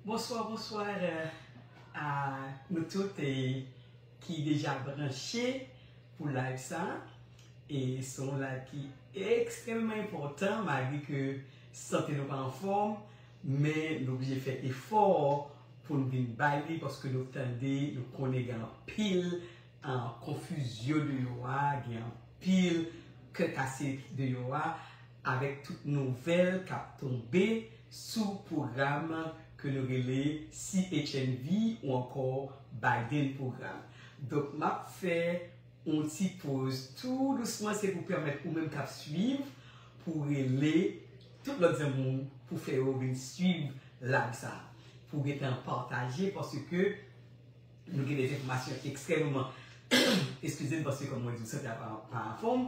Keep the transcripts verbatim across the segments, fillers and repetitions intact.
Bonswa, bonswa a nou tout e, ki deja branche pou live sa. E se yon live ki ekstrèmman enpòtan, malgre ke sante nou pa anfòm, men nou oblije fè efò pou n vin bay li, paske nou tande, nou konnen gen anpil an konfizyon deyò a, gen anpil kè kase deyò a, avèk tout nouvèl k ap tonbe sou pwogram ke nou rele C H N V ou ankò Biden Program. Donk, m ap fè yon ti poz tou dousman, se pou pèmèt ou menm k ap swiv, pou rele tout lòt zanmi w, pou fè yo vin swiv live sa, pou gentan pataje, paske nou gen de enfòmasyon ekstrèmman, eskize m, paske kòm mwen di w, sante a pa, pa anfòm,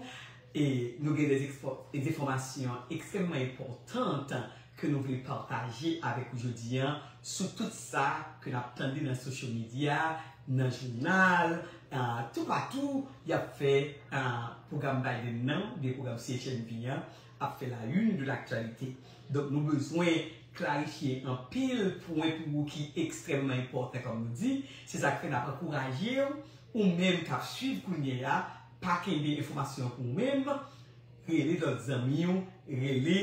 e nou gen de enfòmasyon ekstrèmman enpòtan ke nou vle pataje avèk ou jodi a, sou tout sa ke n ap tande nan social media, nan jounal, toupatou, y ap fè pwogram Biden nan, oubyen pwogram C H N V an, ap fè la une de l'actualité. Donk, nou bezwen klarifye anpil pwen pou ou ki ekstrèmman enpòtan, kòm nou di. Se sa k fè n ap ankouraje w, ou menm k ap swiv kounye a, pa kenbe enfòmasyon an pou ou menm, rele lòt zanmi w, rele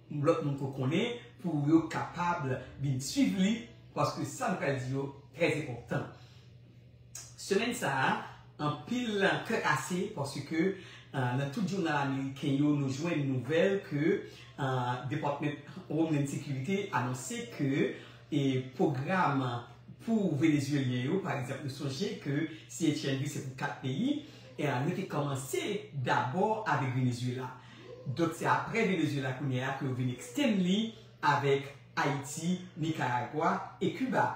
lòt moun ke w konnen, pou yo kapab vin swiv li, paske sa nou pral di yo trè enpòtan. Semèn sa a, anpil kè kase, paske nan tout jounal ameriken yo, nou jwenn nouvèl ke Department Homeland Security anonse ke pwogram pou Venezuelyen yo, pa egzanp, nou sonje ke C H N V se pou kat peyi, e yo te kòmanse dabò avèk Venezuela. Donk, se apre Venezuela kounye a ke yo vin extend li avèk Ayiti, Nikaragwa e Kiba.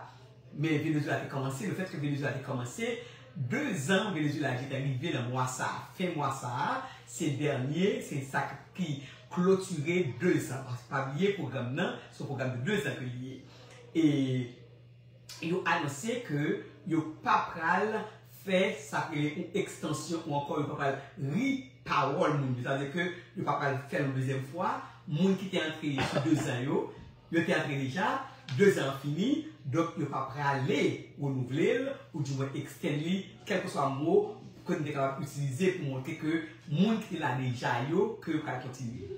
Men Venezuela te kòmanse, lefètke Venezuela te kòmanse, dezan Venezuela gentan rive nan mwa sa a, fen mwa sa a, se dènye, se sa ki klotire dezan. Paske pa bliye, pwogram nan, se yon pwogram de dezan ke li ye. E yo anonse ke yo pa pral fè sa k rele yon ekstansyon ou ankò yo pa pral ri pawòl moun yo. Sa vle di ke yo pa pral fè l yon dezyèm fwa. Moun ki te antre sou dezan yo, yo te antre deja, dezan an fini, donk yo pa prale renouvle l, oudimwen extend li, kèlkeswa mo ke n te kapab itilize pou montre ke moun ki te la deja yo, ke yo pral kontinye.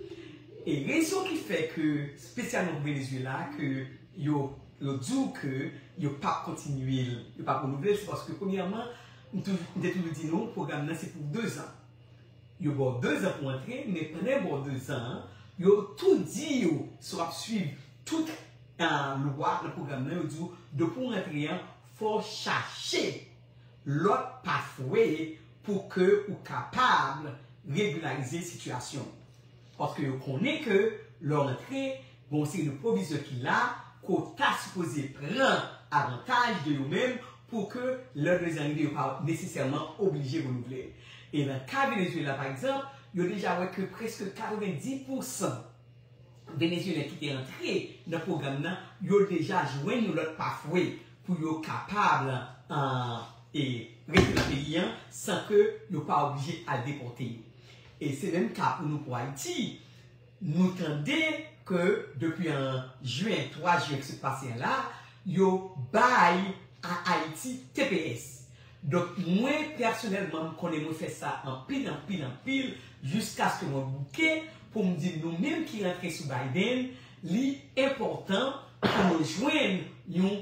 E rezon ki fè ke, espesyalman pou Venezuela, ke yo, yo di w ke yo p ap kontinye l, yo p ap renouvle l, se paske, premyèman, m toujou, m te toujou di nou, pwogram nan se pou dezan. Yo ba w dezan pou antre, men pandan yo ba w dezan an, yo tou di w, si w ap swiv tout lwa nan pwogram nan, yo di w, depi w rantre an, fò w chache lòt pathway pou ke ou kapab regilarize sitiyasyon w. Paske yo konnen ke lè w antre, gen yon seri de pwovizyon ki la, ke w ta sipoze pran avantaj de yo menm pou ke lè dezan rive, yo pa nesesèman oblije renouvle l. E nan ka Venezuela, pa egzanp, yo deja wè ke prèske katrevenndis pousan Venezuelyen ki te antre nan pwogram nan, yo deja jwenn yon lòt pathway pou yo kapab e, rete nan peyi an san ke yo pa oblije al depòte yo. E se menm ka pou nou pou Ayiti. Nou tande ke depi an jen, twa jen ki sot pase an la, yo bay a Ayiti T P S. Donk, mwen, pèsonèlman, m konnen mwen fè sa anpil, anpil, anpil, jiskaske mwen bouke pou m di nou menm ki rantre sou Biden, li enpòtan pou nou jwenn yon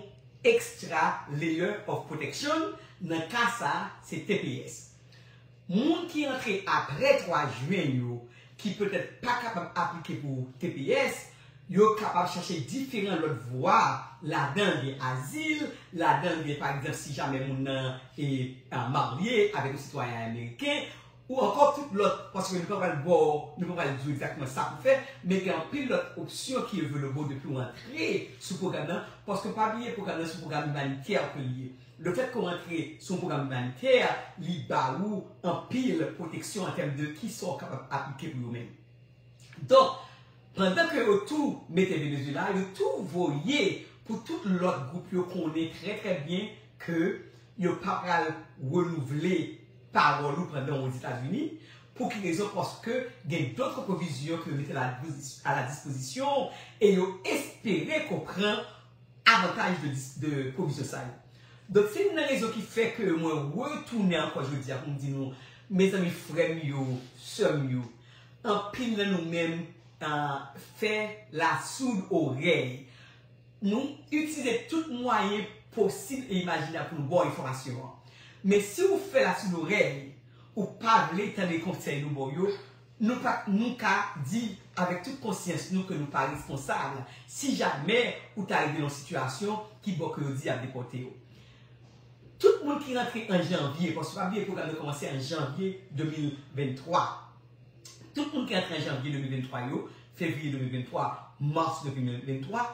extra layer of protection, nan ka sa a, se T P S. Moun ki antre apre twa jen yo, ki petèt pa kapab aplike pou T P S, yo kapab chache diferan lòt vwa, ladan l gen azil, ladan l gen, pa egzanp, si jamè moun nan e, a, marye avèk yon sitwayen ameriken, ou ankò tout lòt, paske nou pa pral ba w, nou pa pral di w egzakteman sa pou fè, men gen anpil lòt opsyon ki available depi w antre sou pwogram nan, paske pa bliye pwogram nan se yon pwogram imanitè ke li ye. Lefètke w antre sou yon pwogram imanitè, li ba ou anpil pwoteksyon an tèm de kisa w kapab aplike pou yo menm. Donk, pandan ke yo tou mete Venezuela, yo tou voye pou tout lòt gwoup yo konnen trè, trè byen ke yo pa pral renouvle pawòl ou pandan w Ozetazini. Pou ki rezon? Paske gen dòt pwovizyon ke yo mete a la dispozisyon, a la dispozisyon w e yo espere ke w pran avantaj de, de pwovizyon sa yo. Donk, se youn nan rezon ki fè ke mwen retounen ankò jodi a pou m di nou, mezanmi, frè m yo, sè m yo, anpil nan nou menm uh, fè la soud orèy. Nou itilize tout mwayen posib e imajinab pou nou ba w enfòmasyon an. Men si w fè la soud orèy, ou pa vle tande konsèy nou ba w yo, nou pa nou ka di avèk tout konsyans nou ke nou pa responsab si jamè ou ta rive nan sitiyasyon ki bò ke yo di y ap depòte yo. Tout moun ki rantre an janvye, paske pa bliye pwogram nan kòmanse an janvye de mil venntwa. Tout moun ki rantre an janvye de mil venntwa yo, fevriye de mil venntwa, mas de mil venntwa,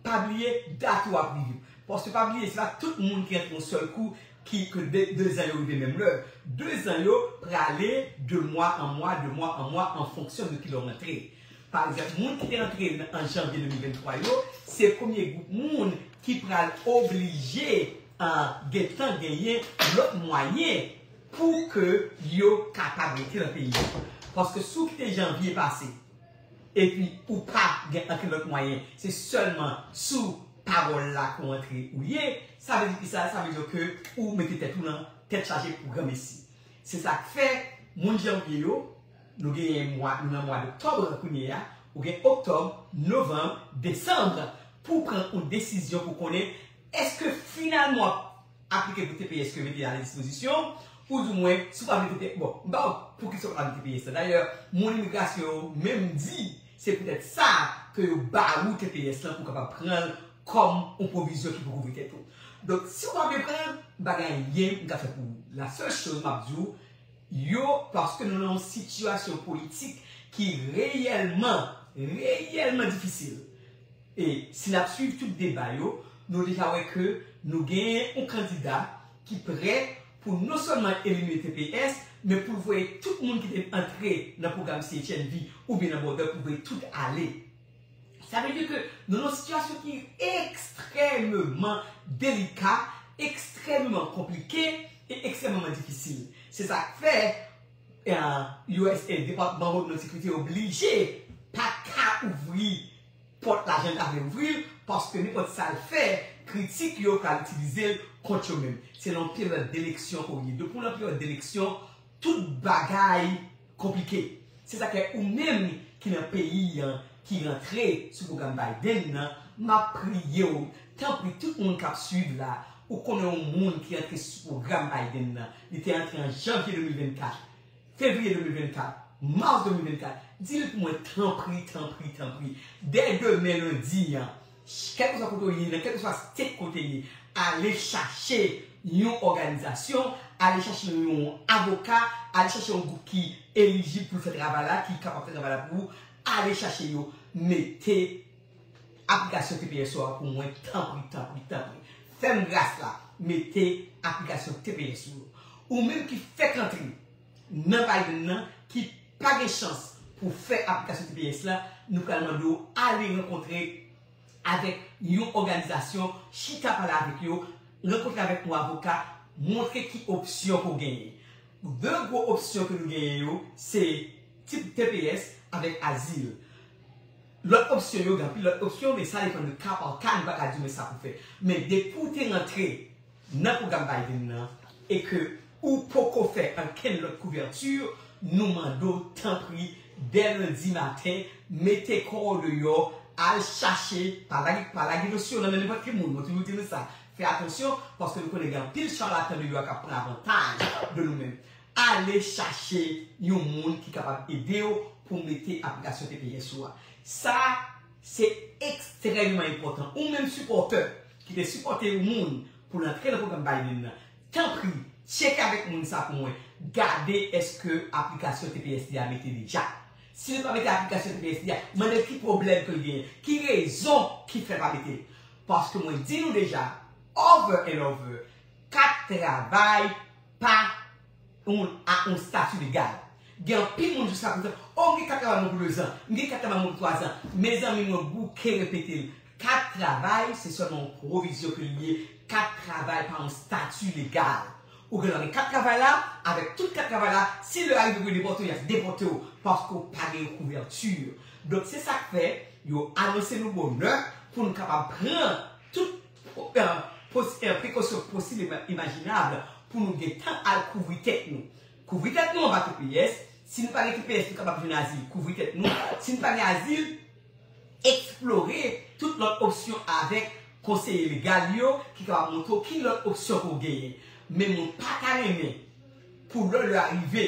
pa bliye dat ou ap rive. Paske pa bliye, se pa tout moun ki rantre yon sèl kou ki ke de, de zan yo rive menm lè. De zan yo prale de mwa an mwa, de mwa an mwa, an fonksyon de kilè w rantre. Pa egzanp, moun ki te rantre an janvye de mil venntwa yo, se premye gwoup moun ki pral oblije uh, gentan genyen lòt mwayen pou ke yo kapab rete nan peyi a. Paske si w kite janvye pase, epi ou pa gen ankenn lòt mwayen, se sèlman sou pawòl la ke w antre ou ye, sa vle di ki sa? Sa vle di ke ou mete tèt ou nan tèt chaje pou granmesi. Se sa k fè moun janvye yo, nou genyen mwa, nou nan mwa doktòb kounye a, ou gen oktòb, novanm, desanm, pou w pran yon desizyon pou konnen èske finalman w ap aplike pou T P S ke mete a dispozisyon, ou di mwen, si w pa vle T P S, bon, m pa wè poukisa w pa vle T P S la. Dayè, moun imigrasyon yo menm di, se poutèt sa ke yo ba ou T P S lan pou w kapab pran l kòm yon pwovizyon ki pou kouvri tèt ou. Donk, si w pa vle pran l, bagay yen m ka fè pou ou. La sèl choz m ap di w, yo, paske nou nan yon sitiyasyon politik ki reyèlman, reyèlman difisil. E si n ap swiv tout deba yo, nou deja wè ke nou genyen yon kandida ki prè pou non sèlman elimine T P S, men pou l voye tout moun ki te antre nan pwogram C H N V oubyen nan Border pou voye tout ale. Sa vle di ke nou nan yon sitiyasyon ki ekstrèmeman delika, ekstrèmeman konplike e ekstrèmeman difisil. Se sa k fè eh, U S A, Depatman Homeland Security oblije pa ka ouvri pòt la jan l ta vle ouvri l, paske nenpòt sa l fè, kritik yo pral itilize l kont yo menm. Se nan peryòd deleksyon ke w ye. Depi w nan peryòd deleksyon, tout bagay konplike. Se sa k fè ou menm ki nan peyi an, ki rantre sou pwogram Biden nan, m ap priye w, tanpri tout moun k ap swiv la, ou konnen yon moun ki rantre sou pwogram Biden nan, li te rantre an janvye de mil vennkat, fevriye de mil vennkat, mas de mil vennkat, di l pou mwen tanpri, tanpri, tanpri. Dè demen lendi an, kèlkeswa kote w ye, nan kèlkeswa state kote w ye, ale chache yon òganizasyon, ale chache yon avoka, ale chache yon gwoup ki elijib pou l fè travay la, ki kapab fè travay la pou ou, ale chache yo, mete aplikasyon T P S ou a pou mwen, tanpri, tanpri, tanpri. Fè m gras la, mete aplikasyon T P S ou yo. Ou menm ki fèk rantre nan Biden nan, ki pa gen chans pou fè aplikasyon T P S la, nou pral mande w ale rankontre avèk yon òganizasyon, chita pale avèk yo, rankontre avèk yon avoka, montre ki opsyon ke w genyen. De gwo opsyon ke nou genyen yo, se tip T P S avèk azil. Lòt opsyon yo, gen anpil lòt opsyon, men sa depann de ka pa ka, nou pa ka di w men sa pou fè. Men depi w te rantre nan pwogram Biden nan, e ke ou poko fè ankenn lòt kouvèti, nou mande w, tanpri, dè lendi maten, mete kò w deyò, al chache, pa lage, pa lage dosye w nan men nenpòt ki moun. Mwen toujou di nou sa. Fè atansyon, paske nou konnen gen anpil chalatan deyò a k ap pran avantaj de nou menm. Ale chache yon moun ki kapab ede w pou w mete aplikasyon T P S ou a. Sa, se ekstrèmman enpòtan. Ou menm sipòtè ki te sipòte yon moun pou l antre nan pwogram Biden nan, tanpri, tcheke avèk moun sa pou mwen. Gade èske aplikasyon T P S li a mete deja. Si li pa mete aplikasyon T P S li a, mande l ki pwoblèm ke l genyen, ki rezon ki fè l pa mete l. Paske mwen di nou deja, over and over, kat travay pa yon, a yon stati legal. Gen anpil moun jiska prezan, o, m gen kat travay mwen pou dezan, m gen kat travay mwen pou twazan. Mezanmi, mwen bouke repete l. Kat travay, se sèlman yon pwovizyon ke li ye. Kat travay pa yon stati legal. Ou gen dwa gen kat travay la, avèk tout kat travay la, si lè a rive pou yo depòte w, y ap depòte w, paske w pa gen yon kouvèti. Donk, se sa k fè, yo anonse nou bonè pou nou kapab pran tout eh, pos- eh, prekosyon posib e imajinab pou nou gentan al kouvri tèt nou. Kouvri tèt nou anba T P S. Si nou pa gen T P S, nou kapab jwenn azil, kouvri tèt nou. Si nou pa gen azil, eksplore tout lòt opsyon avèk konseye legal yo ki kapab montre w ki lòt opsyon pou w genyen. Men mwen pa ta renmen pou lè lè a rive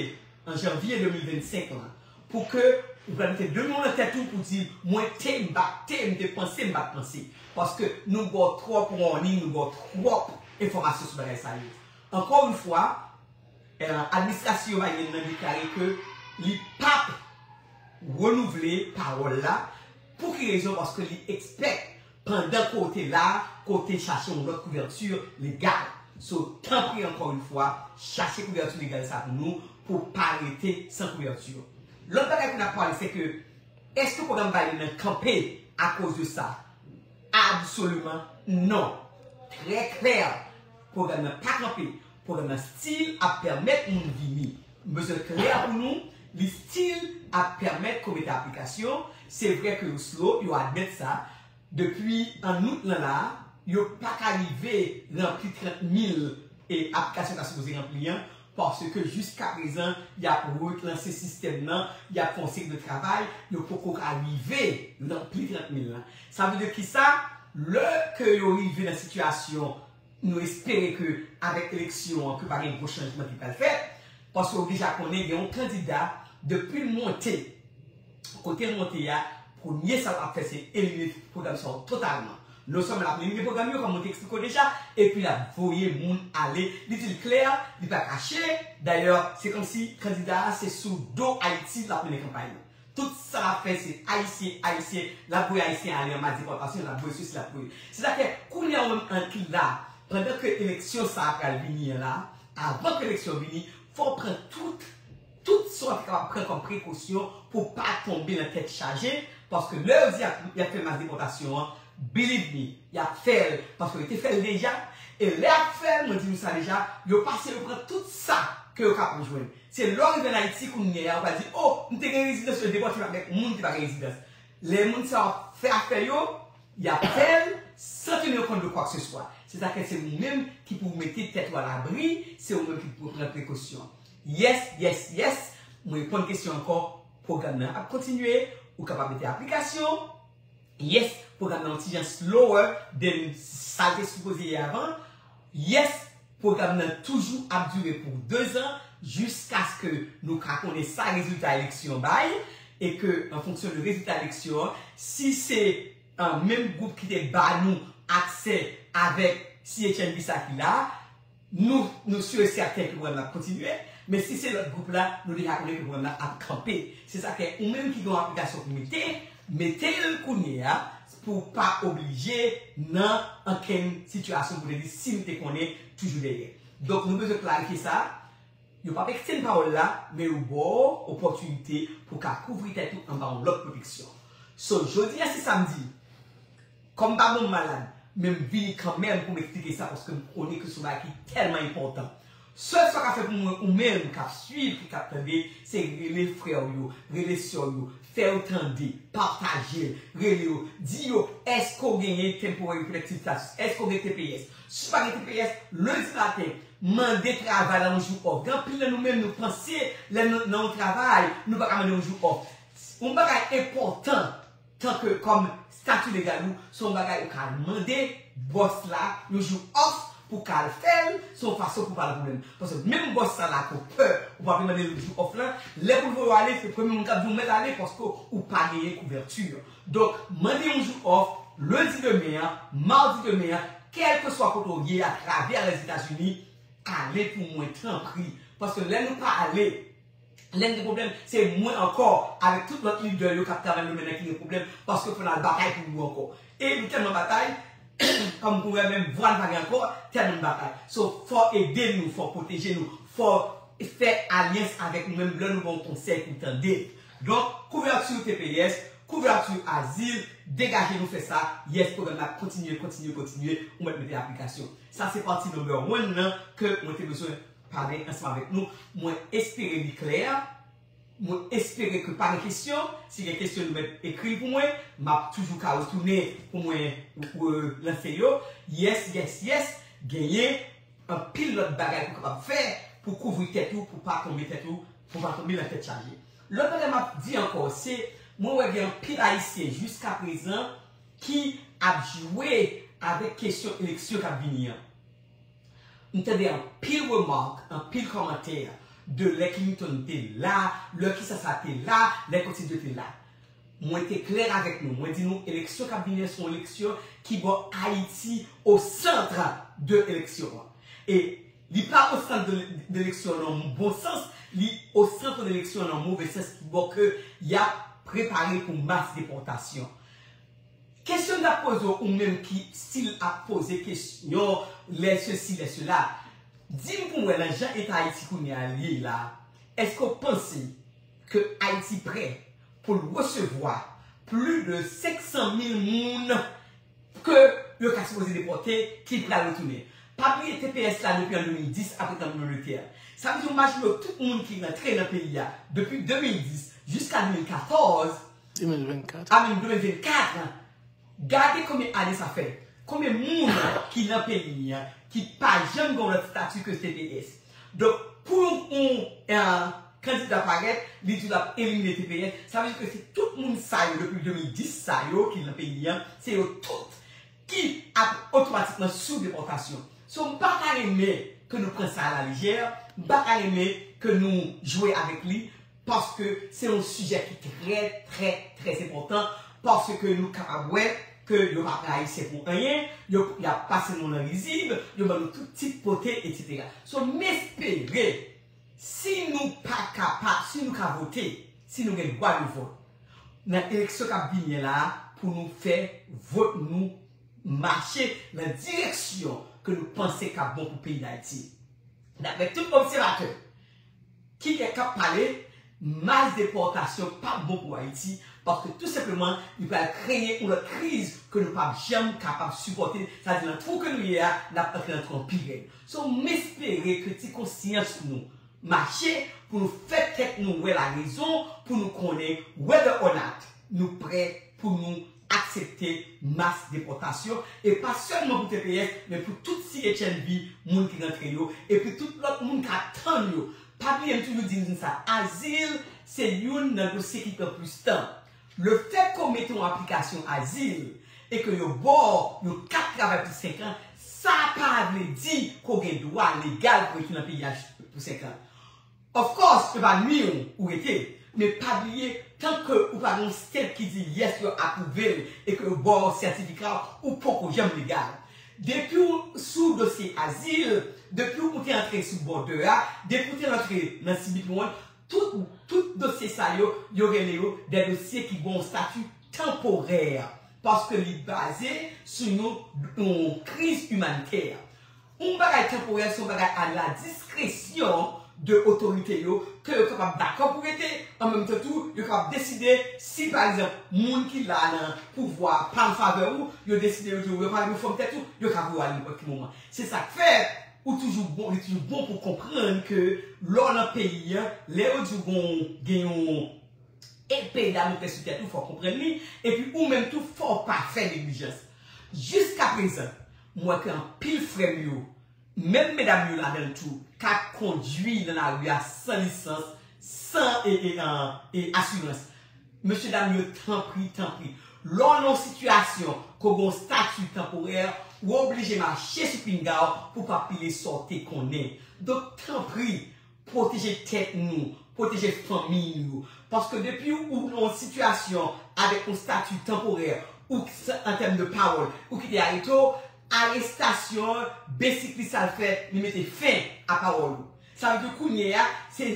an janvye de mil vennsenk lan, pou ke ou pral mete de men w nan tèt ou pou di, mwen te m pa te, m te panse m pa t panse. Paske nou ba w twòp warning, nou ba w twòp enfòmasyon sou bagay sa yo. Ankò yon fwa, eh, administrasyon Biden nan deklare ke li p ap renouvle pawòl la. Pou ki rezon? Paske li ekspèk pandan ke w te la, ke w te chache yon lòt kouvèti legal. So, tanpri, ankò yon fwa, chache kouvèti legal sa pou nou, pou pa rete san kouvèti. Lòt bagay ke n ap pale, se ke, èske pwogram Biden nan kanpe akoz de sa? Absoliman non. Trè klè, pwogram nan pa kanpe. Pwogram nan still ap pèmèt moun vini. M bezwen klè pou nou, li still ap pèmèt ke w mete aplikasyon. Se vre ke yo slow, yo admèt sa. Depi an out lan la, yo pa ka rive ranpli trant mil e aplikasyon ta sipoze ranpli an, paske jiska prezan, y ap reklanse sistèm nan, y ap fè yon seri de travay, yo poko ka rive ranpli trant mil lan. Sa vle di kisa? Lè ke yo rive nan sitiyasyon, nou espere ke avèk eleksyon an, ke pa gen gwo chanjman ki pral fèt, paske ou deja konnen gen yon kandida, depi l monte, kote l monte a, premye sa l ap fè, se elimine pwogram sa yo totalman. Non sèlman l ap elimine pwogram yo, kòm mwen te eksplike w deja, epi l ap voye moun ale. Li di l klè, li pa kache. Dayè, se kòmsi kandida a, se sou do Ayiti l ap mennen kanpay li. Tout sa l ap fè, se Ayisyen, Ayisyen, l ap voye Ayisyen ale an mas depòtasyon, l ap voye sesi, l ap voye. Se sa k fè, kounye a ou menm an ki la, pandan ke eleksyon sa a pral vini an la, avan ke eleksyon vini, fò w pran tout tout sa w ap kapab pran kòm prekosyon pou w pa tonbe nan tèt chaje, paske lè yo di y ap, y ap fè mas depòtasyon an, believe me, y ap fè l, paske yo te fè l deja, e lè y ap fè l, mwen di nou sa deja, yo pase yo pran tout sa ke yo kapab jwenn. Se lè w rive an Ayiti kounye a, ou pral di, o, m te gen rezidans, yo depòte m avèk moun ki pa gen rezidans. Lè moun sa yo ap fè afè yo, y ap fè l san tenir compte de quoi que ce soit. Se sa k fè se ou menm ki pou mete tèt ou alabri, se ou menm ki pou pran prekosyon. Yes, yes, yes. Mwen reponn kesyon ankò. Pwogram nan ap kontinye. Ou kapab mete aplikasyon. Yes, pwogram nan yon ti jan slower than sa l te sipoze ye avan. Yes, pwogram nan toujou ap dire pou dezan, jiskaske nou ka konnen sa rezilta eleksyon bay, e ke, an fonksyon de rezilta eleksyon an, si se, ah, menm gwoup ki te ba nou aksè avèk C H N B sa ki la, nou, nou si e sèten ke pwogram nan ap kontinye, men si se lòt gwoup la, nou deja konnen ke pwogram nan ap kanpe. Se sa k fè ou menm ki gen yon aplikasyon pou mete, mete l kounye a, pou w pa oblije nan ankenn sitiyasyon pou te di si m te konnen toujou dèyè. Donk, nou bezwen klarifye sa. Yo p ap ekstenn pawòl la, men yo ba w opòtinite pou w ka kouvri tèt ou anba yon lòt pwoteksyon. So, jodi a se samdi, kòm m pa bon, m malad, men m vini kanmenm pou m eksplike sa, paske m konnen ke se yon bagay ki tèlman enpòtan. Sèl sa w ka fè pou mwen, ou menm k ap swiv, ki k ap tande, se rele frè w yo, rele sè w yo, fè yo tande, pataje l, rele yo, di yo, èske w genyen temporary protective status, èske w gen T P S? Si w pa gen T P S, lendi maten, mande travay la yon jou off. Gen anpil nan nou menm, nou panse lè nou nan yon travay, nou pa ka mande yon jou off. Yon bagay enpòtan, tanke kòm stati legal ou, se yon bagay ou ka mande bòs la yon jou off pou ka al fè l, se yon fason pou pa nan pwoblèm. Paske menm bòs sa la ke w pè, ou pa vle mande l jou off lan, lè pou l voye w ale, se premye moun k ap di w mèt ale paske ou pa genyen kouvèti. Donk, mande yon jou off, lendi demen an, madi demen an, kèlkeswa kote w ye atravè Lèzetazini, ale pou mwen, tanpri. Paske lè nou pa ale, lè n gen pwoblèm, se mwen ankò, avèk tout lòt lidè yo k ap travay nan domèn nan ki gen pwoblèm, paske fò n al batay pou nou ankò. E nou tèlman batay, kòm pou wè menm vwa n pa gen ankò, tèlman n batay. So, fò ede nou, fò pwoteje nou, fò fè alyans avèk nou menm lè nou ba w konsèy pou tande. Donk, kouvèti T P S, kouvèti azil, degaje nou fè sa. Yes, pwogram nan ap kontinye, kontinye, kontinye. Ou mèt mete aplikasyon. Sa se pati number one nan ke mwen te bezwen pale ansanm avèk nou. Mwen espere li klè. Mwen espere ke pa gen kesyon. Si gen kesyon, nou mèt ekri l pou mwen. M ap toujou ka retounen pou mwen relanse yo. Yes, yes, yes. Genyen anpil lòt bagay pou kapab fè pou kouvri tèt ou, pou pa tonbe tèt ou, pou pa tonbe nan tèt chaje. Lòt bagay m ap di ankò, se mwen wè gen anpil Ayisyen jiska prezan ki ap jwe avèk kesyon eleksyon k ap vini an. M tande anpil remak, anpil kòmantè de lè Clinton te la, lè kisa sa te la, lè konstitye te la. Mwen te klè avèk nou. Mwen di nou, eleksyon k ap vini an se yon eleksyon ki ba Ayiti au centre de eleksyon an. E li pa au centre de, de eleksyon an nan bon sans, li au centre de eleksyon an nan move sans ki ba ke y ap prepare pou mas depòtasyon. Kesyon m t ap poze w, ou menm ki still ap poze kesyon, lè sesi, lè sela, di m pou m wè nan jan eta Ayiti kounye a l ye la, èske w panse ke Ayiti prè pou l resevwa plis de senk san mil moun ke yo ka sipoze depòte ki pral retounen? Pa bliye T P S la depi an de mil dis apre tranblemanndetè. Sa vle di, w imajine w tout moun ki rantre nan peyi a depi de mil dis jiska de mil katòz, de mil vennkat. Amen, de mil vennkat. Gade konbyen ane sa fè. Konbyen moun ki nan peyi an ki pa janm gen yon lòt estati ke T P S. Donk, pou yon, yon kandida parèt, li di l ap elimine T P S, sa vle di ke se tout moun sa yo depi de mil dis sa yo ki nan peyi an, se yo tout ki ap otomatikman sou depòtasyon. So, m pa ta renmen ke nou pran sa alalejè, m pa ta renmen ke nou jwe avèk li, paske se yon sijè ki trè, trè, trè enpòtan, paske nou kapab wè ke yo pa pran Ayisyen pou anyen, yo, y ap pase nou nan rizib, yo ban nou tout tit pote, etsetera. So, m espere, si nou pa kapab, si nou ka vote, si nou gen dwa de vòt, nan eleksyon k ap vini an la, pou nou fè vòt nou mache nan direksyon ke nou panse k ap bon pou peyi Dayiti. Daprè tout obsèvatè ki gen k ap pale, mas depòtasyon p ap bon pou Ayiti, paske tou senpleman, li pral kreye yon lòt kriz ke nou p ap janm kapab sipòte, sa vle di nan twou ke nou ye a, n ap antre nan twou an pi rèd. So, m espere ke ti konsyans nou mache pou nou fè tèt nou wè larezon, pou nou konnen whether or not nou prè pou nou aksepte mas depòtasyon, e pa sèlman pou T P S, men pou tout C H N V, moun ki rantre yo, epi tout lòt moun k ap tann yo. Pa bliye, m toujou di nou sa, azil se youn nan dosye ki pran plis tan. Lefètke w mete yon aplikasyon azil e ke yo ba w yon kat travay pou senk an, sa pa vle di ke w gen dwa legal pou rete nan peyi a pou senk an. Of course, yo pa nwi w, ou rete. Men pa bliye, tanke ou pa gen yon stamp ki di yes, yo apwouve l e ke yo ba w sètifika, ou poko janm legal. Depi w sou dosye azil, depi w te antre sou border a, depi w te antre nan C B P one, tout, tout dosye sa yo, yo rele yo de dosye ki ba w yon stati tanporè, paske li baze sou yon, yon kriz imanitè. Yon bagay tanporè se yon bagay a la diskresyon de otorite yo, ke yo kapab dakò pou rete, an menm tan tou, yo kapab deside, si pa egzanp, moun ki la nan pouvwa pa an favè ou, yo deside yo di w yo pa renmen fòm tèt ou, yo ka voye w ale nenpòt ki moman. Se sa k fè, ou toujou bon, li toujou bon pou konprann ke lè w nan peyi an, lè yo di w gon, gen yon epe Damokles sou tèt ou, fò w konprann li, epi ou menm tou, fò w pa fè neglijans. Jiska prezan, m wè ke anpil frè m yo, menm medam yo ladan l tou, k ap kondwi nan lari a san lisans, san e, e, e, e asirans. Mesye dam yo, tanpri, tanpri, lè w nan yon sitiyasyon ke w gen yon stati tanporè, ou oblije mache sou pinga w pou w pa pile sa w te konnen. Donk, tanpri, pwoteje tèt nou, pwoteje fanmi nou. Paske depi ou nan yon sitiyasyon avèk yon stati tanporè, ou an tèm de pawòl, ou kite arete w, arestasyon, besik li sa l fè, li mete fen a pawòl ou. Sa vle di kounye a, se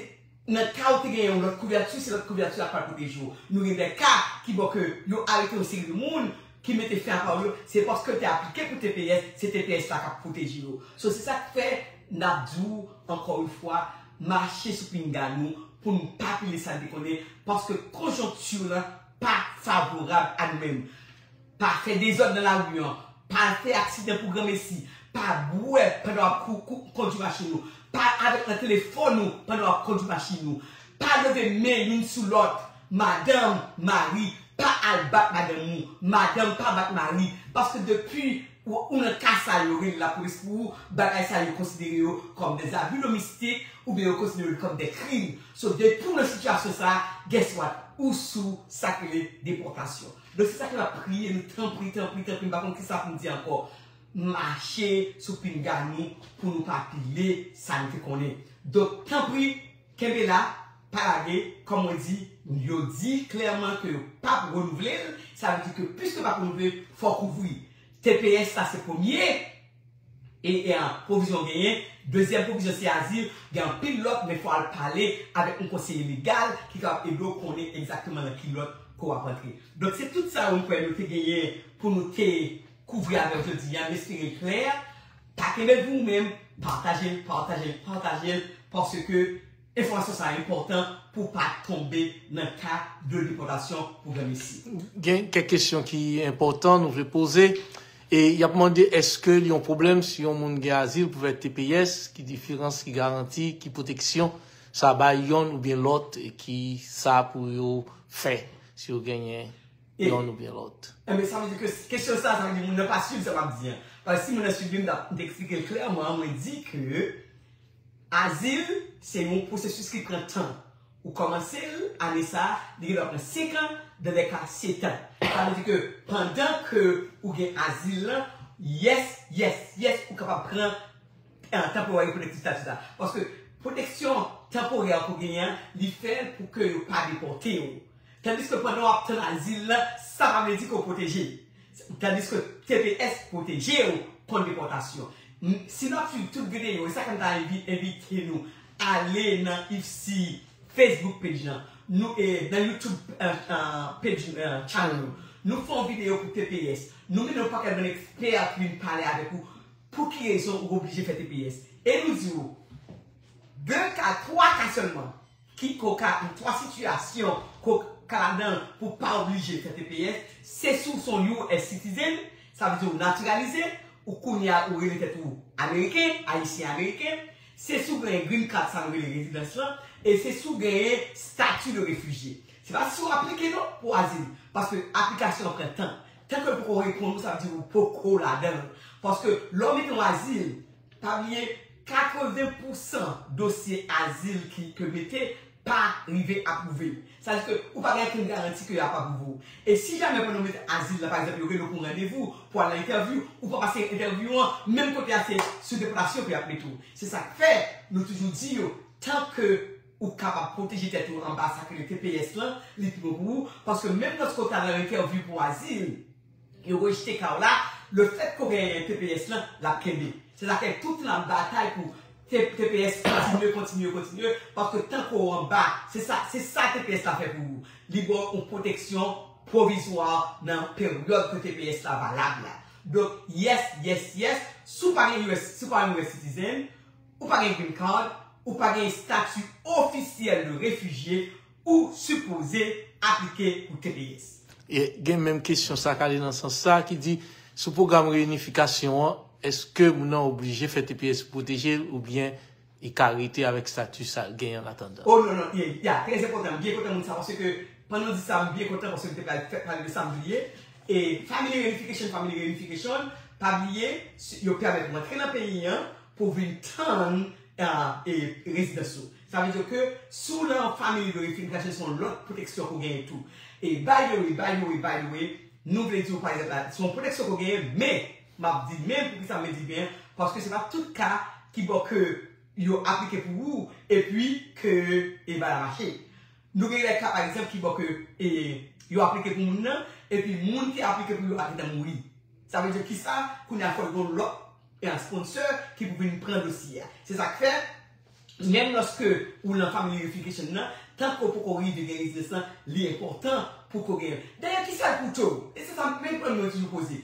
nan ka ou te gen yon lòt kouvèti, se lòt kouvèti la k pral pwoteje w. Nou gen de ka ki bò ke yo arete yon seri de moun ki mete fen a pawòl yo, se paske yo te aplike pou T P S, se T P S la k ap pwoteje yo. So, se sa k fè n ap di w ankò yon fwa, mache sou pinga nou pou n pa pile sa n te konnen, paske konjonkti lan pa favorab a nou menm. Pa fè dezòd nan lari an, pa fè aksidan pou granmesi, pa bwè pandan w ap kou, kou, kondwi machin ou, pa avèk nan telefòn ou pandan w ap kondwi machin ou, Pa leve men youn sou lòt. Madanm, mari, pa al bat madanm ou. Madanm, pa bat mari. Paske depi ou, ou nan ka sa yo rele lapolis pou ou, bagay sa yo konsidere yo kòm des abus domestiques oubyen yo konsidere yo kòm des crimes. So, depi ou nan sitiyasyon sa, guess what? Ou sou sa k rele depòtasyon. Donk, se sa ke m ap kriye nou, tanpri, tanpri, tanpri, m pa konn kisa pou m di ankò. Mache sou pinga nou pou nou pa pile sa nou te konnen. Donk, tanpri, kenbe la, pa lage, kòm mwen di, yo di klèman ke yo p ap renouvle l, sa vle di ke piske yo p ap renouvle l, fò w kouvri. T P S la se premye, e, e, a, pwovizyon w genyen. Dezyèm pwovizyon se azil, gen anpil lòt, men fò w al pale avèk yon konseye legal ki kapab ede w konnen egzakteman nan ki lòt ke w ap rantre. Donk, se tout sa yo m kwè nou te genyen pou nou te kouvri avè w jodi a, m espere l klè. Pa kenbe l pou ou menm, pataje l, pataje l, pataje l, paske enfòmasyon sa a enpòtan pou w pa tonbe nan ka de depòtasyon pou granmesi. Gen kèk kesyon ki enpòtan nou vle poze. E y ap mande, èske li yon pwoblèm si yon moun gen azil pou fè T P S, ki diferans, ki garanti, ki pwoteksyon sa bay yonn oubyen lòt, e ki sa pou yo fè si yo genyen E yonn oubyen lòt. Enben, sa vle di ke kesyon sa, sa vle di moun nan pa swiv sa m ap di an. Paske si moun nan swiv li, m t ap, m te eksplike l klèman, mwen di ke azil, se yon pwosesis ki pran tan. Ou kòmanse l, ane sa a, li gen dwa pran senk an, dans des cas, sèt an. Sa vle di ke pandan ke ou gen azil lan, yes, yes, yes, ou kapab pran an, tanporè, yo pwoteksyon estati sa. Paske pwoteksyon tanporè ke w genyen an, li fè pou ke yo pa depòte w. Tandiske pandan w ap tann azil lan, sa pa vle di ke w pwoteje. Tandiske T P S pwoteje w kont depòtasyon. M, si n ap swiv tout videyo, e sa k fè m ta envi-, envite nou ale nan IFSI Facebook page lan, nou, e, nan YouTube, e, e, page, e, channel nou. Nou fè yon videyo pou T P S. Nou mennen yon pakèt bann ekspè ki vin pale avèk ou. Pou ki rezon ou oblije fè T P S? E nou di w, de ka, twa ka sèlman, ki ko ka, twa sitiyasyon ko ka ladan l pou pa oblije fè T P S, se si w se yon U S citizen, sa vle di w natiralize, ou kounye a ou rele tèt ou ameriken, ayisyen ameriken, se si w genyen green card, sa nou rele rezidans lan, e se si w genyen stati de refijye. Se pa si w aplike non pou azil, paske aplikasyon an pran tan. Tanke l poko reponn ou, sa vle di ou poko ladan l. Paske lè w mete yon azil, pa bliye, katreven pousan dosye azil ki, ke mete pa rive apwouve. Sa vle di ke ou pa gen okenn garanti ke y ap apwouve w. E si jamè pandan w mete azil la, pa egzanp, yo rele w pou yon randevou, pou al nan entèvyou, ou pa pase entèvyou an, menm kote a se sou depòtasyon ke y ap mete w. Se sa k fè nou toujou di yo, tanke ou kapab pwoteje tèt ou anba sa ki rele T P S lan, li pi bon pou ou, paske menm lòske w ta nan entèvyou pou azil, yo rejte ka w la, lefètke w genyen T P S lan, l ap kenbe. Se sa k fè tout tan n ap batay pou T-, T P S kontinye, kontinye, kontinye, paske tanke w anba, se sa, se sa T P S la fè pou ou. Li ba w yon pwoteksyon pwovizwa nan peryòd ke T P S la valab la. Donk, yes, yes, yes, si w pa gen U S, si w pa yon U S citizen, ou pa gen green card, ou pa gen estati ofisyèl de refijye, ou sipoze aplike pou T P S. E gen menm kesyon sa k ale nan sans sa ki di, sou pwogram reyinifikasyon an, èske moun nan oblije fè T P S pou pwoteje l oubyen li ka rete avèk estati sa l genyen an atandan? Oh, non, non, yeah, yeah, trè enpòtan. M byen kontan moun sa, paske pandan w di sa, m byen kontan, paske m te pral fè, pale de sa, m bliye. E family reunification, family reunification, pa bliye, si, yo pèmèt ou antre nan peyi an pou vin tann, ah, e rezidans ou. Sa vle di ke si w nan family de reunification, se yon lòt pwoteksyon ke w genyen tou. E by the way, by the way, by the way, nou vle di w, pa egzanp, la, se yon pwoteksyon ke w genyen, men, m ap di men, poukisa m di men, paske se pa tout ka ki bò ke yo aplike pou ou, epi ke, e, bagay la mache. Nou gen lè ka, pa egzanp, ki bò ke, e, yo aplike pou moun nan, epi moun ki aplike pou yo a gentan mouri. Sa vle di kisa? Kounye a fò l gen yon lòt, e, sponsor ki pou vin pran dosye a. Se sa k fè, menm lòske ou nan family reunification nan, tanke w poko rive gen rezidans lan, li enpòtan pou ke w genyen. Dayè, kisa l koute w? E se sa menm pwen mwen toujou poze.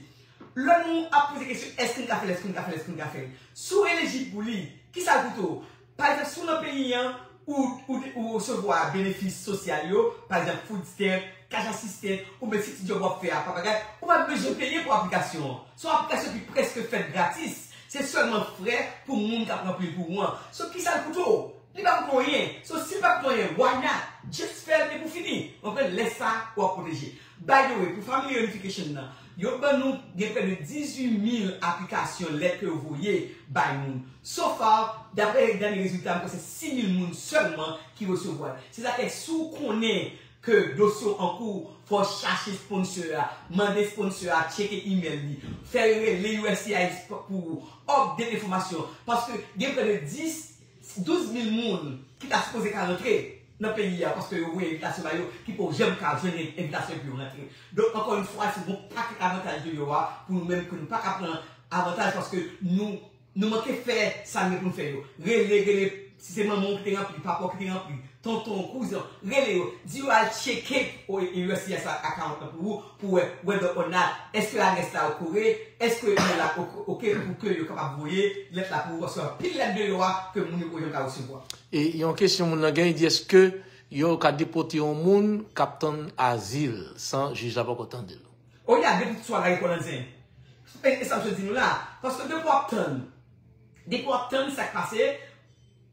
Lè nou ap poze kesyon, èske n ka fè l, èske n ka fè l, èske n ka fè l? Si w elijib pou li, kisa l koute w? Pa egzanp, si w nan peyi an, ou, ou, ou resevwa benefis sosyal yo, pa egzanp, food stamp, cash assistance, oubyen si ti djòb w ap fè a pa bagay, ou pa bezwen peye pou aplikasyon an. Se yon aplikasyon ki prèske fèt gratis. Se sèlman frè pou moun k ap ranpli l pou ou an. So, kisa l koute w? Li pa pou anyen. So, si li pa pou anyen, why not? Just fè l epi w fini. Ou konprann? Lè sa, w ap pwoteje. By the way, pou Family Reunification nan, yo ban nou gen prè de dizuit mil aplikasyon lèt ke yo voye bay moun. So far, daprè dènye rezilta, m kwè se sis mil moun sèlman ki resevwa l. Se sa k fè si w konnen ke dosye w an kou, fò w chache sponsor a, mande sponsor a tcheke email li, fè rele U S C I S pou ou, update enfòmasyon. Paske gen prè de dis, douz mil moun ki ta sipoze ka rantre nan peyi a, paske yo voye envitasyon ba yo, ki poko janm ka jwenn envitasyon pou yo rantre. Donk, ankò yon fwa, se yon pakèt avantaj deyò a pou nou menm ke nou pa ka pran avantaj, paske nou, nou manke fè sa nou gen pou nou fè yo. Rele, rele, si se manman w ki te ranpli, papa w ki te ranpli, tonton, kouzen, rele yo, di yo al tcheke o U S C I S account nan pou ou, pou wè whether or not, èske adrès la yo kore, èske email la ok, ok, pou ke yo kapab voye lèt la pou ou, paske anpil lèt deyò a ke moun yo poko janm ka resevwa. E yon kesyon moun nan gen, li di, èske yo ka depòte yon moun k ap tann azil san jij la poko tande l? O ya, depi swa la, repò nan zen. E, e sa m sot di nou la. Paske depi w ap tann, depi w ap tann sa k pase,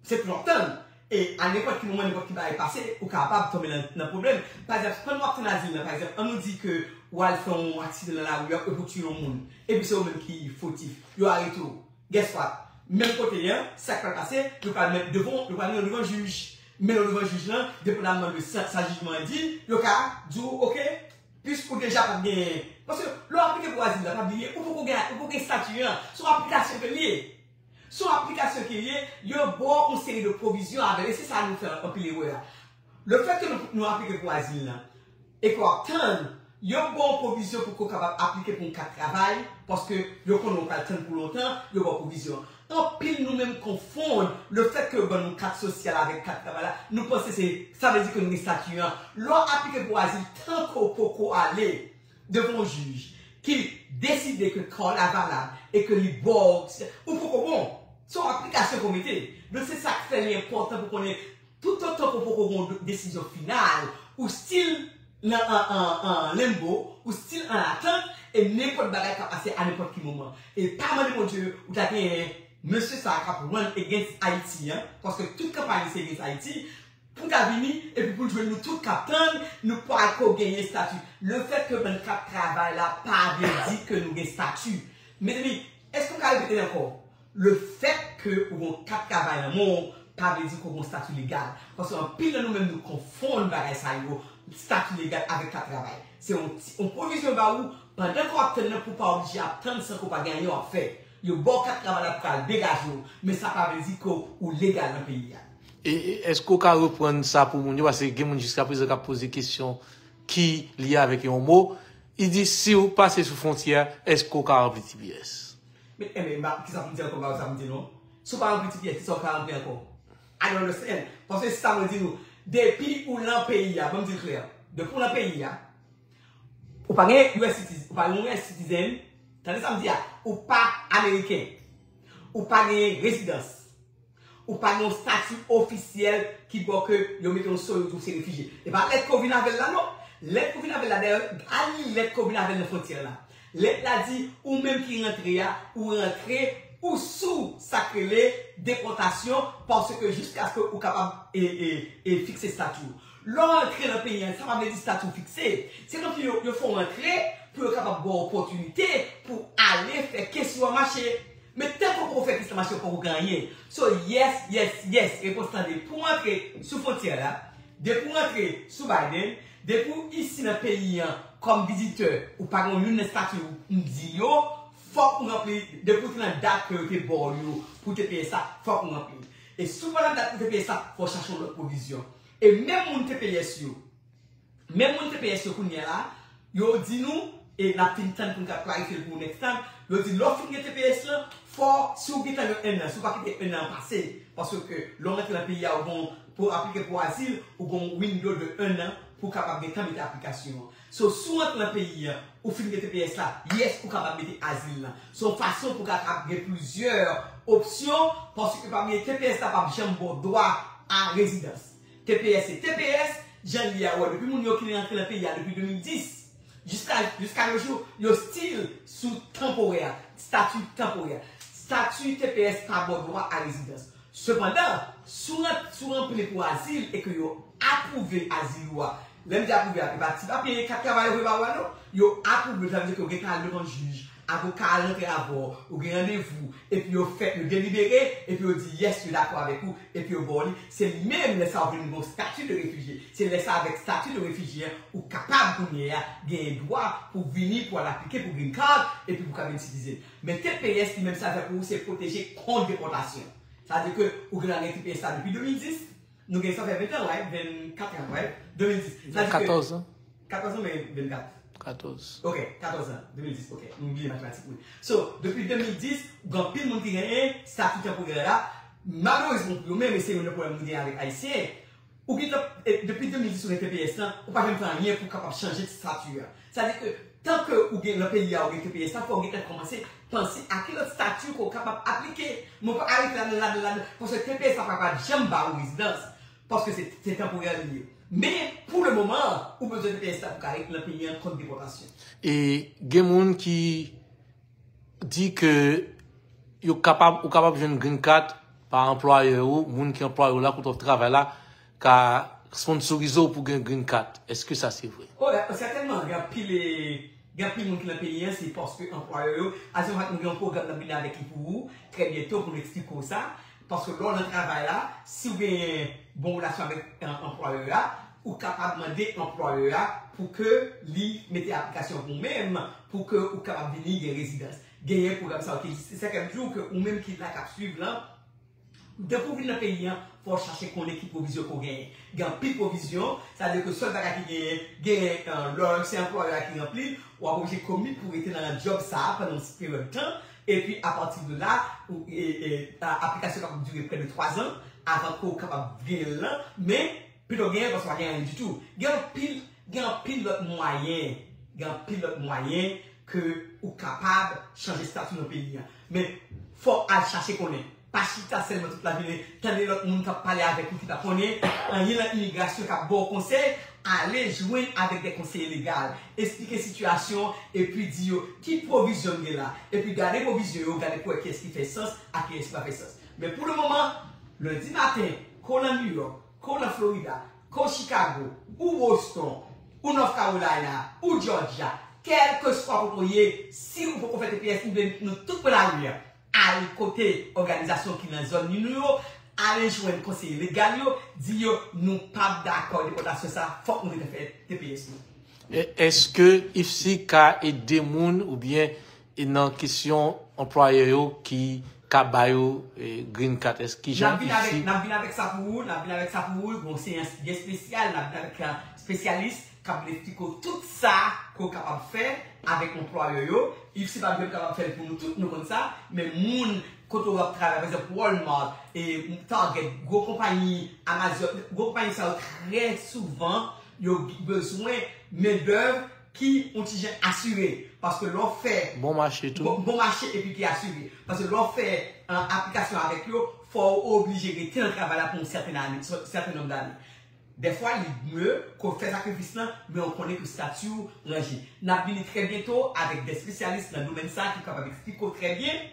se pou w ap tann. E a nenpòt ki moman, nenpòt ki bagay pase, ou kapab tonbe nan, nan pwoblèm. Pa egzanp, pandan w ap tann azil la, pa egzanp, ann nou di ke w al fè yon aksidan nan lari a, epi w tiye yon moun. Epi se ou menm ki fotif. Yo arete w. Guess what? Menm kote a, sa k pral pase, yo pral met devan, yo pral mennen w devan jij. Mennen w devan jij lan, depandamman de sa, sa jijman an di, yo ka di w, ok, pis ou deja pa t genyen. Paske lè w aplike pou azil la, pa bliye, ou poko gen, ou poko gen estati an. Se yon aplikasyon ke l ye. Se yon aplikasyon ke l ye, yo ba w yon seri de pwovizyon avè l. E se sa nou fè anpil erè a. Lefètke nou, nou aplike pou azil lan, e ke w ap tann, yo ba w pwovizyon pou ke w kapab aplike pou yon kat travay, paske yo konnen w pral tann pou lontan, yo ba w pwovizyon. Anpil nou menm konfonn lefètke yo ban nou kat sosyal avèk kat travay la, nou panse se, sa vle di ke nou gen estati an. Lè w aplike pou azil, tanke w poko ale devan yon jij ki deside ke ka w la valab e ke li ba w, ou poko bon. Se yon aplikasyon ke w mete. Donk, se sa k fè li enpòtan pou konnen, toutotan ke w poko gen yon desizyon final, ou still nan an, an, an limbo, ou still an atant, e nenpòt bagay ka pase a nenpòt ki moman. E pa mande Bondye ou ta genyen mesye sa a k ap run against Ayiti an, paske tout kanpay li se against Ayiti, pou ta vini, epi pou l jwenn nou tout k ap tann, nou poko genyen estati. Lefètke ban n kat travay la pa vle di ke nou gen estati. Mezanmi, èske m ka repete l ankò? Lefètke ou gen yon kat travay nan men w, pa vle di ke w gen yon estati legal. Paske anpil nan nou menm nou konfonn bagay sa yo, estati legal avèk kat travay. Se yon ti, yon pwovizyon ba ou, pandan ke w ap tann nan, pou w pa oblije ap tann san ke w pa gen anyen w ap fè. Yo ba w kat travay la pou w al degaje w, men sa pa vle di ke w legal nan peyi a. E, e èske w ka reprann sa pou moun yo? Paske gen moun jiskaprezan k ap poze kesyon ki lye avèk yon mo. Li di, si w pase sou fwontyè, èske w ka ranpli T P S? Men, enben, m pa, kisa pou m di ankò, m pa wè sa pou m di non. Si w pa ranpli T P S, kisa w ka ranpli ankò? I don't understand. Paske se sa mwen di nou. Depi ou lan peyi a, ban m di l klè. Depi ou lan peyi a, ou pa gen U S citizen, ou pa gen U S citizen, tande sa m di a, ou pa ameriken, ou pa gen rezidans, ou pa gen yon stati ofisyèl ki ba w ke yo mete yon so, yo di w se refijye. E pa lèt ke w vin avè l la non. Lèt ke w vin avè l la, dayè, al li lèt ke w vin avè l nan fwontyè la. Lèt la di, ou menm ki rantre a, ou rantre, ou sou sa k rele depòtasyon, paske jiskaske ou kapab e, e, e fikse estati w. Lè w rantre nan peyi a, sa pa vle di estati w fikse. Se kòmsi yo, yo fè w rantre pou yo kapab ba w opòtinite pou ale fè kes yo a mache. Men tanke w poko fè kes la mache, w poko gen anyen. So, yes, yes, yes, repons lan de pou w antre sou fwontyè la, depi w antre sou Biden, depi w isi nan peyi an kòm vizitè, ou pa gen youn nan estati m di yo, fòk ou ranpli, depi w te nan dat ke yo te ba w yo pou T P S la, fòk ou ranpli. E si w pa nan dat pou T P S la, fò w chache yon lòt pwovizyon. E menm moun T P S yo, menm moun T P S yo kounye a la, yo di nou, e n ap fin tann pou n ka klarifye l pou next time, yo di lè w fin gen T P S lan, fò, si w gentan gen enn an, si w pa kite enn an pase, paske lè w rantre nan peyi a, ou gon, pou aplike pou azil, ou gon window de enn an pou w kapab gentan mete aplikasyon an. So, si w rantre nan peyi a, ou fin gen T P S la, yes, ou kapab mete azil lan. Se yon fason pou w kapab gen plizyè opsyon, paske pa bliye T P S la p ap janm ba w dwa a rezidans. T P S se T P S, jan l ye a, wè, depi moun yo ki rantre nan peyi a depi de mil dis, jiska, jiska nos jours, yo still sou tanporè, stati tanporè. Stati T P S pa ba w dwa a rezidans. Sepandan, si w ran- si w ranpli pou azil e ke yo apwouve azil ou a, lè m di apwouve a, e pa ti papye kat travay yo voye ba ou a non, yo apwouve l, sa vle di ke w gentan al devan jij, avoka a rantre avè w, ou gen randevou, epi yo fè, yo delibere, epi yo di yes, yo dakò avèk ou, epi yo ba w li, se menm lè sa a ou vin gen yon stati de refijye. Se lè sa a avèk stati de refijye an, ou kapab kounye a genyen dwa pou vini, pou al aplike pou green card, epi pou ka vin citizen. Men T P S li menm sa l fè pou ou, se pwoteje kont depòtasyon. Sa vle di ke ou gentan gen T P S la depi de mil dis. Nou gen sa fè ven tan, right? Vennkat an, right? De mil dis. Sa vle di ke katòz an. Katòz an, men vennkat. Katòz. Ok, katòz an, de mil dis, ok. M bliye matematik, wi. So, depi de mil dis, gen anpil moun ki genyen stati tanporè la. Malerezman pou yo menm, e se youn nan pwoblèm nou genyen avèk Ayisyen. Ou gentan, e, depi de mil dis ou gen T P S lan, ou pa janm fè anyen pou w kapab chanje stati a. Sa vle di ke, tan ke ou gen nan peyi a, ou gen T P S la, fò w gentan kòmanse panse a ki lòt stati ke w kapab aplike. Men w pa arete ladan, ladan, ladan, paske T P S la pa, pa janm ba ou rezidans, paske se, se tanporè li ye. Men, pou le moman, ou bezwen T P S la pou w ka ret nan peyi an kont depòtasyon. E gen moun ki di ke yo kapab, ou kapab jwenn green card pa anplwayè ou, moun ki anplwaye w la, kote w ap travay la, ka sponsorize w pou gen green card. Èske sa se vre? O, sètènman, gen anpil, gen anpil moun ki nan peyi an, se paske anplwayè yo, a se nou gen yon pwogram n ap vini avèk li pou ou, trè byento pou nou eksplike w sa, paske lè w nan travay la, si w genyen bon relasyon avèk, e, anplwayè a, ou kapab mande anplwayè a pou ke li mete aplikasyon pou ou menm, pou ke ou kapab vini gen rezidans. Genyen pwogram sa yo ki egziste. Se sa k ap di w ke ou menm ki la k ap swiv lan, depi w vin nan peyi an, fò w chache konnen ki pwovizyon ke w genyen. Gen anpil pwovizyon, sa vle di ke sèl bagay ki genyen, genyen, e, lè se anplwayè a ki ranpli l, w ap oblije komit pou w rete nan djòb sa a pandan yon peryòd tan, epi apati de la, ou, e, e, a, aplikasyon kapab dire prè de twa zan avan ke w kapab genyen l lan, men pito genyen paske w pa gen anyen ditou. Gen anpil, gen anpil lòt mwayen, gen anpil lòt mwayen ke ou kapab chanje stati nan peyi an. Men, fò w al chache konnen. Pa chita sèlman tout lajounen, tande lòt moun k ap pale avèk ou ki pa konnen anyen nan imigrasyon k ap ba w konsèy, ale jwenn avèk de konseye legal. Eksplike sitiyasyon, epi di yo ki pwovizyon m gen la. Epi gade pwovizyon yo, gade pou wè kiyès ki fè sans ak kiyès ki pa fè sans. Men pou le moman, lendi maten, ke w nan New York, ke w nan Florida, ke w Chicago, ou Boston, ou North Carolina, ou Georgia, kèlkeswa kote w ye, si ou poko fè T P S, nou vle nou tout pran lari an. Al kote òganizasyon ki nan zòn nou yo, ale jwenn konseye legal yo, di yo nou p ap dakò depòtasyon sa, fòk nou rete fè T P S nou. E, èske IFSI ka ede moun oubyen e nan kesyon anplwayè yo ki ka ba yo, e, green card? Èske ki jan IFSI? N ap vin avèk, n ap vin avèk sa pou ou, n ap vin avèk sa pou ou, yon seyans byen espesyal, n ap vin avèk, e, espesyalis k ap vin eksplike w tout sa ke w kapab fè avèk anplwayè yo. IFSI pa menm kapab fè l pou nou tout, nou konn sa, men moun kote w ap travay, pa egzanp, Walmart, e, Target, gwo konpayi, Amazon, gwo konpayi sa yo trè souvan, yo bezwen mendèv ki yon ti jan asire. Paske lè w fè bon mache tou. Bon, bon mache epi ki asire. Paske lè w fè, e, aplikasyon avèk yo, fò w oblije rete nan travay la pou yon sèten ane, sèten nonb dane. Dèfwa, li mye ke w fè sakrifis lan, men w konnen ke stati w ranje. N ap vini trè byento avèk de espesyalis nan domèn sa a ki kapab eksplike w trè byen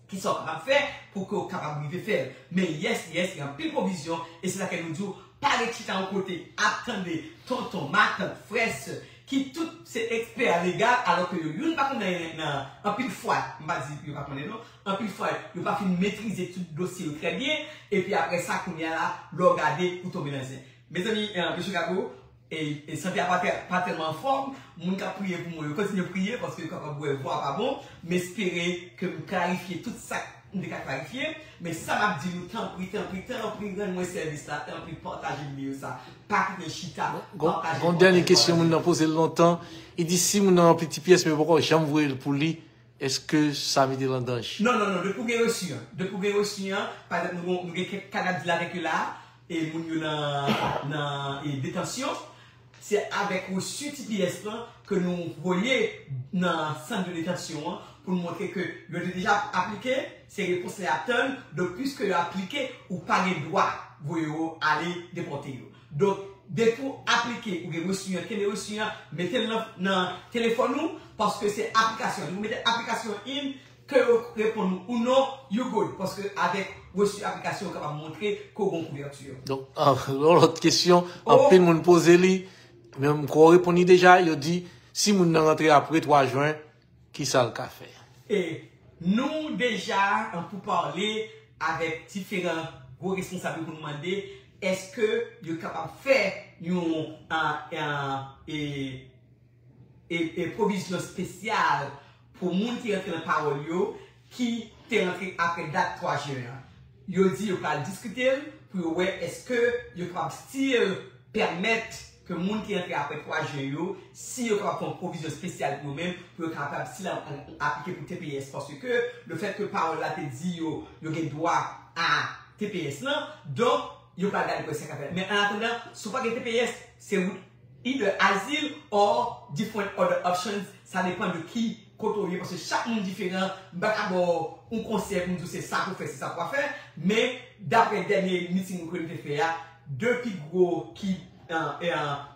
kisa w kapab fè pou ke w kapab rive fè l. Men yes, yes, gen anpil pwovizyon, e se sa ke nou di w, pa ret chita yon kote, ap tande tonton, matant, frè, sè, ki tout se ekspè legal, alò ke yo youn pa konnen nan, anpil fwa, m pa di yo pa konnen non, anpil fwa, yo pa fin metrize tout dosye yo trè byen, epi apre sa, kounye a la, lè w gade, ou tonbe nan zen. Mezanmi, e, mesye Gabo, e, e sante a pa tè-, pa tèlman anfòm, moun k ap priye pou mwen yo, kontinye priye, paske yo kapab wè vwa pa bon, m espere ke m klarifye tout sa m te ka klarifye, men sa m ap di nou, tanpri, tanpri, tanpri, rann mwen sèvis la, tanpri, pataje videyo sa, pa kite l chita, pataje l. Gon, gon dènye kesyon moun nan poze l lontan, li di si moun nan ranpli T P S, men poko janm voye l pou li, èske sa mete l an danje? Non, non, non, depi w gen resi an, depi w gen resi an, pa egzanp, nou, nou gen kèk ka n ap dil avèk yo la, e moun yo nan, nan, e, detansyon, se avèk resi T P S lan ke nou voye nan sant de detansyon an pou n montre ke yo te deja aplike, se repons la y ap tann, donk, piske yo aplike, ou pa gen dwa voye yo ale depòte yo. Donk, depi w aplike, ou gen resi an, kenbe resi an, mete l nan, nan telefòn ou, paske se aplikasyon. Lè w mete aplikasyon in, ke yo reponn ou ou non, you good. Paske avèk resi aplikasyon, yo kapab montre ke w gen kouvèti. Donk, yon lòt kesyon, anpil moun poze li, men kò w reponn li deja, yo di, si moun nan rantre apre twa jen, ki sa l ka fè? E nou deja an pou pale avèk diferan gwo responsab yo pou nou mande, èske yo kapab fè yon, an, an, e, e, e pwovizyon espesyal pou moun ki rantre nan pawòl yo, ki te rantre apre dat twa jen an. Yo di yo pral diskite l pou yo wè èske yo kapab still pèmèt ke moun ki rantre apre twa jen yo, si yo kapab fè yon pwovizyon espesyal pou yo menm, pou yo kapab still aplike pou T P S. Paske lefèt ke pawòl la te di yo, yo gen dwa a T P S lan, donk, yo pral gade kòman sa ka fèt. Men an atandan, si w pa gen T P S, se either azil or different other options, sa depann de ki kote w ye, paske chak moun diferan, m pa ka ba w yon konsèy pou m di w se sa pou w fè, se sa pou w pa fè, men daprè dènye meeting ke nou te fè a, de pi gwo ki, e, e,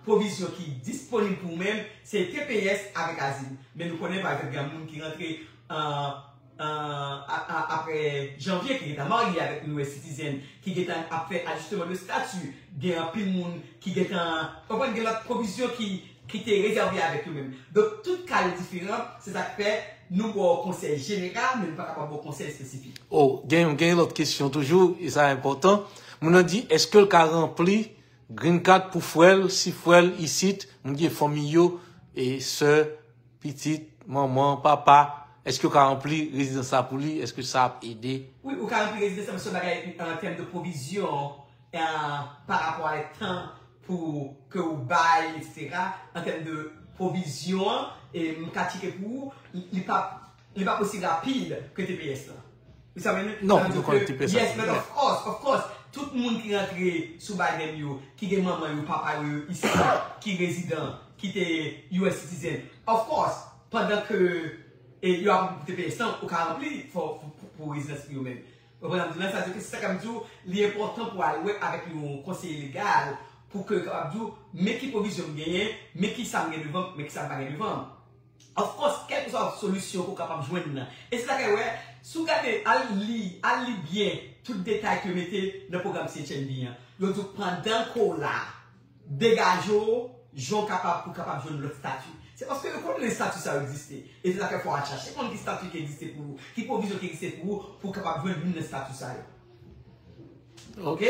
pwovizyon ki disponib pou ou menm, se T P S avèk azil. Men nou konnen, pa egzanp, gen moun ki rantre, e, e, a, a, apre janvye, ki gentan marye avèk yon U S citizen, ki gentan ap fè ajisteman de stati, gen anpil moun ki gentan, konprann, gen lòt pwovizyon ki, ki te rezève avèk yo menm. Donk, tout ka yo diferan, se sa k fè nou ba w konsèy jeneral, men nou pa kapab ba w konsèy espesifik. O, gen, gen lòt kesyon toujou, e sa enpòtan. Moun nan di, èske l ka ranpli green card pou frè l, si frè l isit, moun ki gen fanmi yo, e sè, pitit, manman, papa, èske yo ka ranpli rezidans la pou li? Èske sa ap ede? Wi, ou ka ranpli rezidans la, men se yon bagay an tèm de pwovizyon, e, pa rapò a tan pou ke ou bay, etsetera. An tèm de pwovizyon an, e m ka tcheke pou ou, li, li pa, li pa osi rapid ke T P S lan. Ou sa mwen? Non, nou konnen T P S lan. Yes, but of course, of course. Tout moun ki rantre sou Biden yo, ki gen manman yo, papa yo, yo isi, ki rezidan, ki te U S citizen. Of course, pandan ke, e, yo ap T P S lan, ou ka ranpli pou, pou, pou rezidans yo menm. Ou konprann sa m di la? Sa di ke se sa k ap di w, li enpòtan pou al wè avèk yon konseye legal, pou ke l kapab di w, men ki pwovizyon m genyen, men ki sa m gen devan m, men ki sa m pa gen devan m. Of course, kèlkeswa solisyon ke w kapab jwenn nan. E se sa k fè, wè, si w gade, al li, al li byen tout detay ke yo mete nan pwogram C H N V an. Yo di w pandan ke w la, degaje w, jan w kapab pou w kapab jwenn lòt estati. Se paske yo konnen estati sa yo egziste. E se sa k fè fò w al chache konn ki estati ki egziste pou ou, ki pwovizyon ki egziste pou ou, pou w kapab jwenn youn nan estati sa yo. Ok.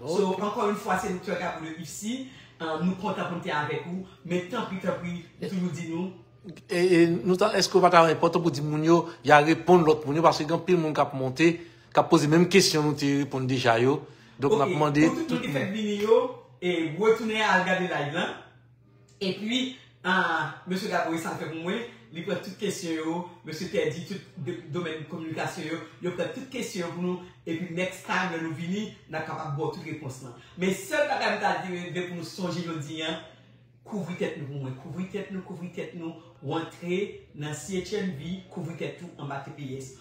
So, ankò yon fwa, se Doktè Gabo de Ipsi. E, nou kontan pou n te avèk ou, men tanpri, tanpri, nou toujou di nou. E, e nou ta, èske w pa ta enpòtan pou di moun yo, y a reponn lòt moun yo, paske gen anpil moun k ap monte, k ap poze menm kesyon nou te reponn deja yo. Donk, n ap mande pou tout moun ki fèk vini yo, e retounen al gade live lan. Epi, a, mesye Gabory sa l fè pou mwen, li pran tout kesyon yo, mesye Teddy, tout de, domèn kominikasyon yo, yo pran tout kesyon yo pou nou, epi next time, lè nou vini, n ap kapab ba w tout repons lan. Men sèl bagay m ta di, de pou nou sonje jodi an, kouvri tèt nou pou mwen, kouvri tèt nou, kouvri tèt nou, w antre nan C H N V, kouvri tèt ou anba T P S.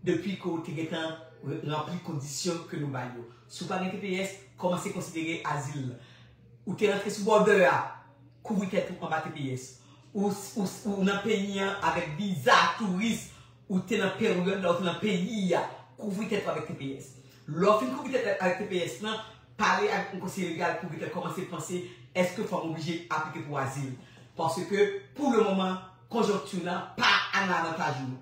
Depi ke w te gentan ranpli kondisyon ke nou bay yo. Si w pa gen T P S, kòmanse konsidere azil. Ou te rantre sou border a, kouvri tèt ou anba T P S. Ou, ou, ou nan peyi an avèk viza touris, ou te nan peryòd la, ou te nan peyi a, kouvri tèt ou avèk T P S. Lè w fin kouvri tèt avèk T P S lan, pale avèk yon konseye legal, kouvri tèt, kòmanse panse, èske fò m oblije aplike pou azil? Paske, pou le moman, konjonkti lan pa nan avantaj nou.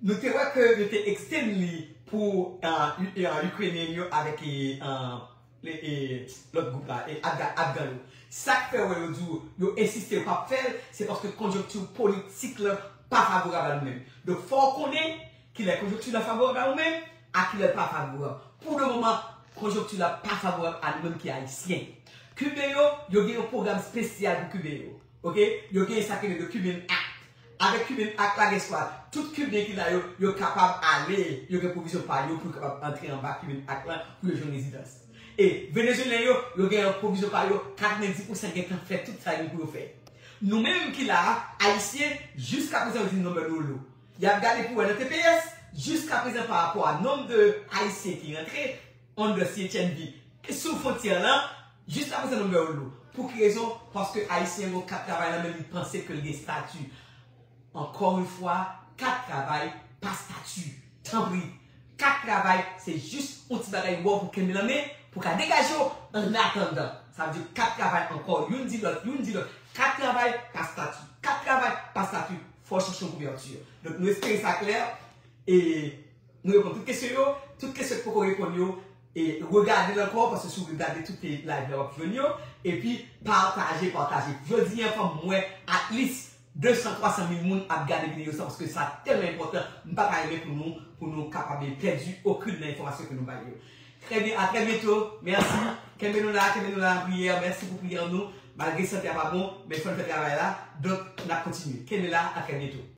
Nou te wè ke yo te extend li pou, e, Yu-, e, Ukrainian yo avèk, e, e, e, lòt gwoup la, e, Afga-, Afgan yo. Sa k fè wè yo di w, yo ensiste yo p ap fè l, se paske konjonkti politik lan pa favorab a nou menm. Donk, fò w konnen kilè konjonkti la favorab a ou menm, a kilè l pa favorab. Pou le moman, konjonkti la pa favorab a nou menm ki Ayisyen. Kiben yo, yo gen yon pwogram espesyal pou Kiben yo. Ok? Yo gen sa ki rele Cuban Act. Avèk Cuban Act la, guess what? Tout Kiben ki la yo, yo kapab ale, yo gen pwovizyon pa yo pou yo kapab antre anba Cuban Act la pou yo jwenn rezidans. E Venezuelyen yo, yo gen pwovizyon pa yo, katrevendis pousan gentan fè tout sa yo pou yo fè. Nou menm ki la a, Ayisyen, jiskaprezan yo di n nonbè nou lou. Y ap gade pou wè nan T P S, jiskaprezan pa rapò a nonb de Ayisyen ki rantre, under C H N V, sou fwontyè lan, jiskaprezan nonbè yo lou. Pou ki rezon? Paske Ayisyen an gen kat travay nan men l, li panse ke l gen estati. Ankò yon fwa, kat travay pa stati. Tanpri, kat travay, se jis yon ti bagay ou pou kenbe nan men, pou ka degaje w an atandan. Sa vle di kat travay ankò, youn di lòt, youn di lòt. Kat travay, pa stati. Kat travay, pa stati. Fò w chèche yon kouvèti. Donk, nou espere sa klè. E nou reponn tout kesyon yo. Tout kesyon ki poko reponn yo, e regade l ankò, paske si w regade tout live la, w ap jwenn yo. Epi, pataje, pataje. Jodi a, fò m wè at least de san, twa san mil moun ap gade videyo sa, paske sa tèlman enpòtan. M pa ta renmen pou nou, pou nou kapab pèdi okenn nan enfòmasyon ke nou bay yo. Trè byen, a trè byento. Mèsi. Kenbe nou la, kenbe nou la nan priyè. Mèsi pou priyè nou. Malgre sante a pa bon, men fò n fè travay la. Donk, n ap kontinye. Kenbe la, a trè byento.